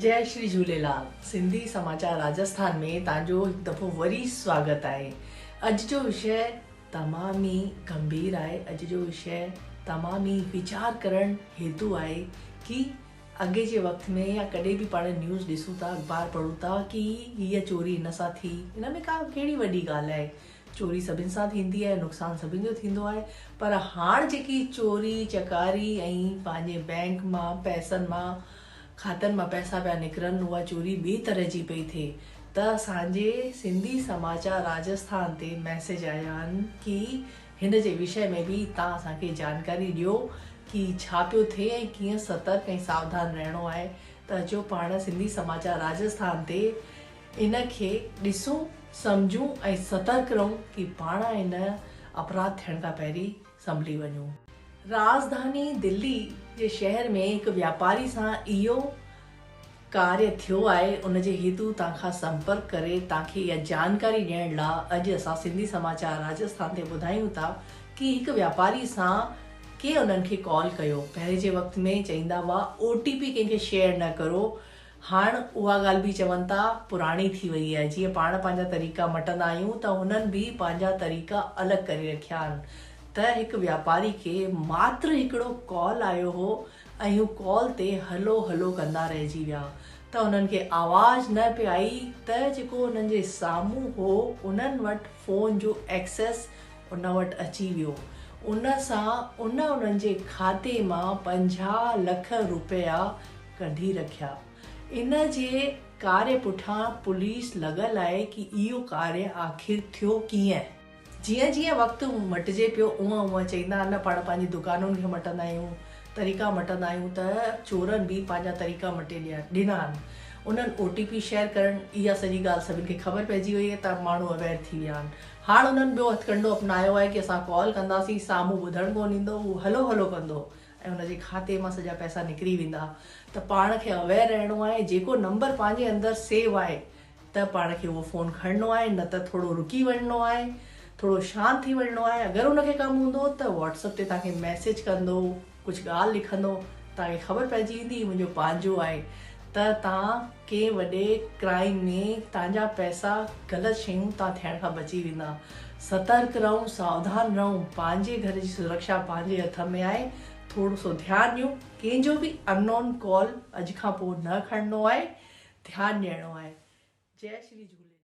جئي شري جهوليلال سنڌي سماچار راجسٿان ۾ توهان جو هڪ دفعو وري سواگت آهي. اڄ جو وشيه تمام ئي گنڀير آهي اڄ جو وشيه تمام ئي ويچار ڪرڻ هيتو آهي ڪي اڳي جي وقت ۾ يا ڪڏهن به پاڻ نيوز ڏسون ٿا اخبار پڙهون ٿا ڪي هيء چوري هن سان ٿي ان ۾ ڪا ڪهڙي وڏي ڳالهه آهي چوري سڀن سان ٿيندي آهي نقصان سڀن جو ٿيندو آهي پر هاڻ جيڪي چوري چڪاري ۽ پنهنجي بئنڪ مان پئسن مان کاتن مان پئسا پيا نڪرن اها چوري ٻي طرح جي پئي ٿئي ته اسان جي سنڌي سماچار راجسٿان تي ميسيج آيا آهن ڪي هن جي وشي ۾ به تان اسان کي جانڪاري ڏيو ڪي ڇا پيو ٿئي ۽ ڪيئن سترڪ ۽ ساوڌان رهڻو آهي ته اچو پاڻ سنڌي سماچار راجسٿان تي ان کي ڏسون، سمجهون ۽ سترڪ رهون ڪي پاڻ ان اپراڌ ٿيڻ کان پهرين سنڀلي وڃون. راڄڌاني دلي جي شهر ۾ هڪ واپاري سان اهو ڪاريه ٿيو آهي، ان جي هيتو تان کان سمپرڪ ڪري تان کي اها جانڪاري ڏيڻ لا اڄ اسان سنڌي سماچار راجسٿان تي ٻڌايون ٿا ڪي هڪ واپاري سان ڪنهن انهن کي ڪال ڪيو، پهرين جي وقت ۾ چئيندا هئا او ٽي پي ڪنهن کي شيئر نه ڪرو، هاڻ اها ڳالهه به چون ٿا پراڻي ٿي وئي آهي، جيئن پاڻ پنهنجا طريقا مٽندا آهيون ته هنن به پنهنجا طريقا الڳ ڪري رکيا آهن ته هڪ واپاري کي ماتر هڪڙو ڪال آيو هو ۽ هو ڪال تي هلو هلو ڪندا رهجي ويا ته انهن کي آواز نه پئي آئي ته جيڪو انهن جي سامهون هو انهن وٽ فون جو ايڪسيس ان وٽ اچي ويو ان سان ان انهن جي کاتي مان 50 لک روپيا ڪڍي رکيا. ان جي ڪاري پٺان پوليس لڳل آهي ڪي اهو ڪاري آخر ٿيو ڪيئن؟ جيئن جيئن وقت مٽجي پيو اونئن اونئن چئيندا آهن نه پاڻ پنهنجي دڪانن کي مٽندا آهيون طريقا مٽندا آهيون ته چورن به پنهنجا طريقا مٽي ڏنا آهن انهن او ٽي پي شيئر ڪرڻ اها سڄي ڳالهه سڀن کي خبر پئجي وئي آهي ته ماڻهو اويئر ٿي ويا آهن هاڻ انهن ٻيو هٿڪنڊو اپنايو آهي ڪي اسان ڪال ڪنداسين سامهون ٻڌڻ ڪونه ايندو هو هلو هلو ڪندو ۽ ان جي کاتي مان سڄا پئسا نڪري ويندا ته پاڻ کي اويئر رهڻو آهي جيڪو نمبر پنهنجي اندر سيو آهي ته پاڻ کي اهو فون کڻڻو آهي نه ته ٿورو رڪي وڃڻو آهي ٿورو شانت ٿي وڃڻو آهي اگر ان کي ڪم هوندو ته واٽس اپ تي توهان کي ميسيج ڪندو ڪجهه ڳالهه لکندو توهان کي خبر پئجي ويندي هي منهنجو پنهنجو آهي ته توهان ڪنهن وڏي ڪرائيم ۾ توهان جا پئسا غلط شيون تان ٿيڻ کان بچي ويندا. سترڪ رهون ساوڌان رهون پنهنجي گهر جي سرڪشا پنهنجي هٿ ۾ آهي ٿورو سو ڌيان ڏيون ڪنهن جو به ان نون ڪال اڄ کان پوء نه کڻڻو آهي ڌيان ڏيڻو آهي جئي شري جهوليلال.